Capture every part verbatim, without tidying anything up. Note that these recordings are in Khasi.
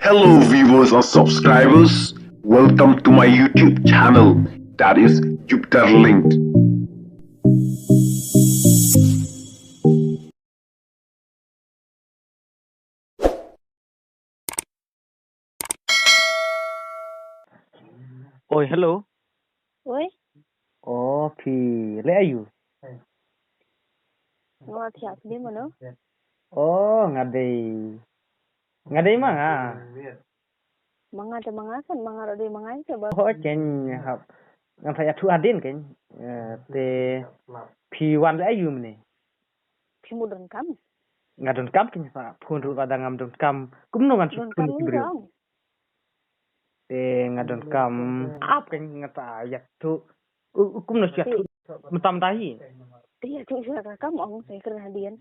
Hello, viewers and subscribers. Welcome to my YouTube channel, that is Jupiter Linked. Oi, hello. Oi. Oh, phi leh aïu? Nga thiah phi dei mano? Oh, nga dei, nga dei ma nga. Ma nga te ma nga kan, ma nga ruh dei ma nga te ba. Oh, ken hap. Ngan sa ïathuh hadien ken. Eh, te phi wan leh aïu mynne? Phi mut donkam? Nga donkam ken sa phone ruh lada ngam donkam. Kumno ngan shu phone ki briew? Te nga donkam ap ken nga sa ïathuh. U, u, kumno shu ïathuh? Mynta mynta hi. Te ïathuh shu ka kam ong sa kren hadien.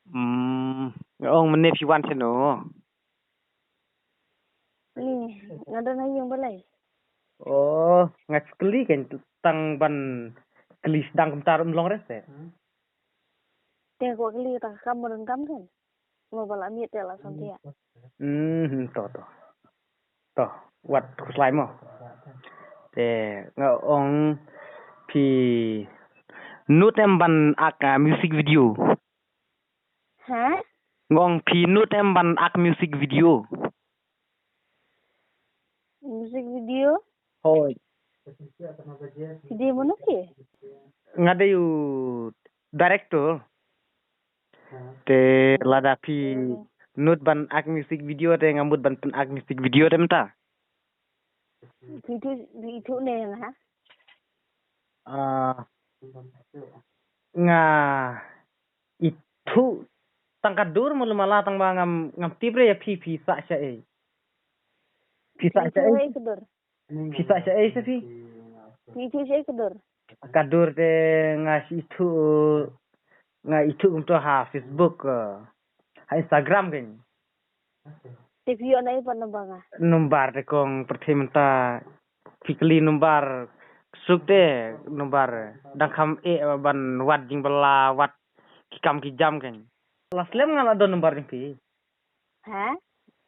Hmm, nga ong mynne phi wan shano? Ni, nga don ha ïing balei? Oh, nga kylli ken tang ban kylli sdang kumta ruh ym long re se. Te kwah kylli ta kam mo donkam ken. Mo ba la miet te la samthiah. Hmm, to, to. To, wat khuslai mo. Te nga ong phi nud em ban ak, ah, music video. Ha? Nga ong phi nud em ban ak music video. Music video? Hooid. Video mano phi? Nga dei u director. Te lada phi nud ban ak music video te nga mut ban pyn-ak music video te mynta. Phi ithuh, phi ithuh ne nga ha? Ah, nga ithuh tang ka dur mo lymala tang ba ngam, ngam tip re ïa phi, phi sah shaei. Phi sah shaei. Phi sah shaei se phi? Phi ithuh shaei ka dur? Ka dur te nga shu ithuh, nga ithuh kumto ha Facebook, eh, ha Instagram ken. Te phi ïoh na i pat number nga? Number te kong pyrthei mynta phi kylli number suk te number dang kham eh ban wad jingbylla wad ki kam ki jam ken. La slem nga la don number jong phi. Ha?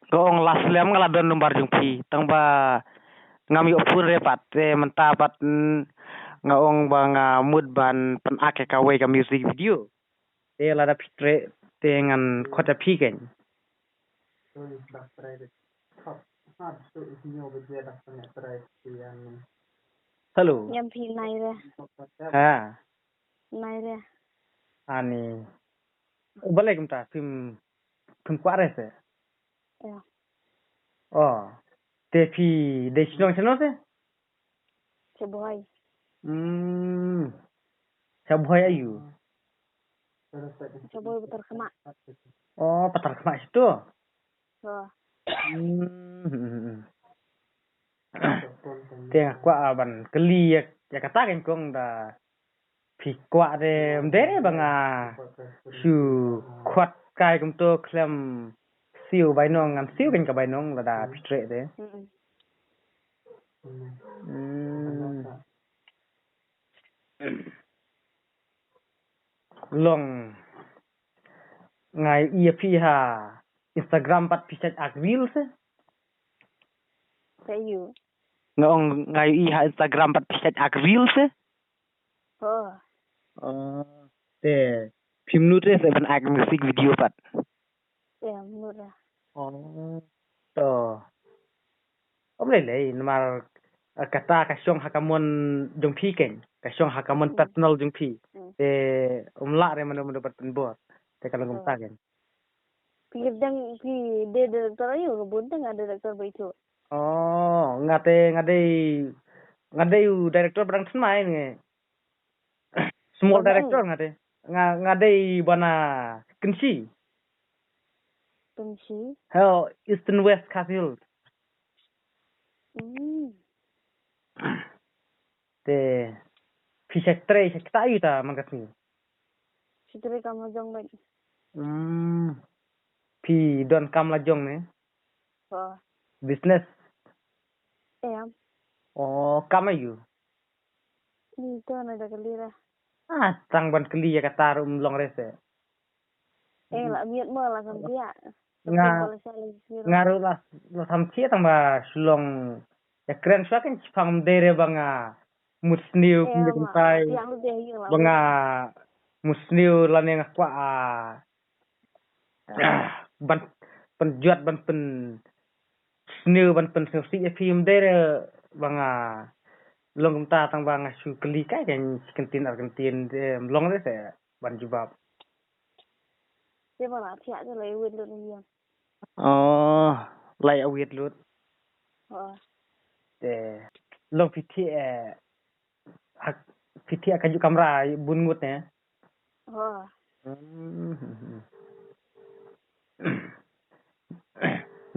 Ka ong la slem nga la don number jong phi. Tang ba ngam ïoh phone re pat te mynta pat, mm, nga ong ba nga mut ban pyn-ak ïa kawei ka music video. Te lada phi treh te ngan khot ïa phi ken. Hello. Ngam phi nai re. Ha. Nai re. Ani. Balei kumta phim, phim kwah re se? Ïa. Oh. Te phi dei shnong shano te? Shabhoi. Hmm. Shabhoi aïu? Shabhoi Patar Khmah. Oh, Patar Khmah shitu. Oh. Hmm. Te nga kwah ban kylli ïa, ïa kata ken kong da phi kwah te ym dei re ba nga shu khot kai kumto khlem siew bainong, ngam siew ken ka bainong lada phi treh te. Mm-mm. Hmm. Long nga ïohi ïa phi ha Instagram pat phi shait ak reels eh. Sa ïoh. Nga ong nga ïohi ha Instagram pat phi shait ak reels eh. Oh. Oh, te phim nud re se ban ak music video pat. Te ym nud re. Oh. To. Ym lei lei namar, eh, kata ka shong ha ka mon jong phi ken. Ka shong ha ka mon personal jong phi. Hmm. Te ym lah re mano mano ban pynbor. Te ka long kumta ken. Phi dang phi dei director aïu, nga bun te nga director ba ithuh. Oh, nga te nga dei, nga dei u director ba dang thymmai ngi. Small director nga te. Nga, nga dei ba na Kynshi. Kynshi? Hell, Eastern West Khasi Hills. Hmm. Te phi shait trei shait ktah aïu ta man ka sngi? Shait trei kam la jong bad. Hmm. Phi don kam la jong ne? Oh. Business? Em. Oh, kam aïu? Ni to na da kali ra. Ah, tang ban kali ïa kata ruh ym long re se. Eh, la miet mo la samthiah. Nga nga ruh la la tham thiah tang ba shu long ïa kren shuwa kan, chiphang ym dei re ba nga mut sniew kum dei kumtai, ba nga mut sniew lane nga kwah ban pynjot ban pyn sniew ban pynsngewsih ïa phi, ym dei re ba nga long kumta, tang ba nga shu kylli kai kan, shi kyntien ar kyntien te ym long re se ban jubab. Te ba la thiah te lai wit lut ïa. Oh, lai wit lut. Oh. Te long phi thiah, eh, ha phi thiah ka ju kamra bun ngut ne. Oh. Hmm.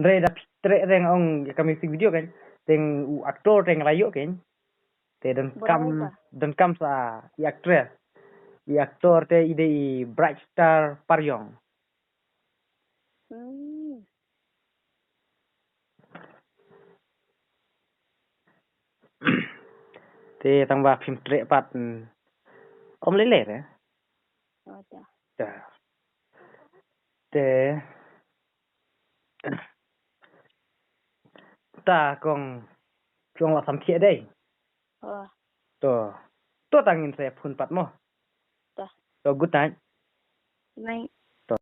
Re da phi treh reng ong ïa ka music video kan. Teng u actor teng la ïoh kan. Te don kam, don kam sa i actress. I actor te i dei i Bright Star Pariong. Hmm. Te tang ba phim treh pat, mm, ym lei lei re. Oh, ta. Ta. Te ta kong kong la sam thiah dei. Oh. To. To tang ngin sa phone pat mo. Ta. To good night. Night. To.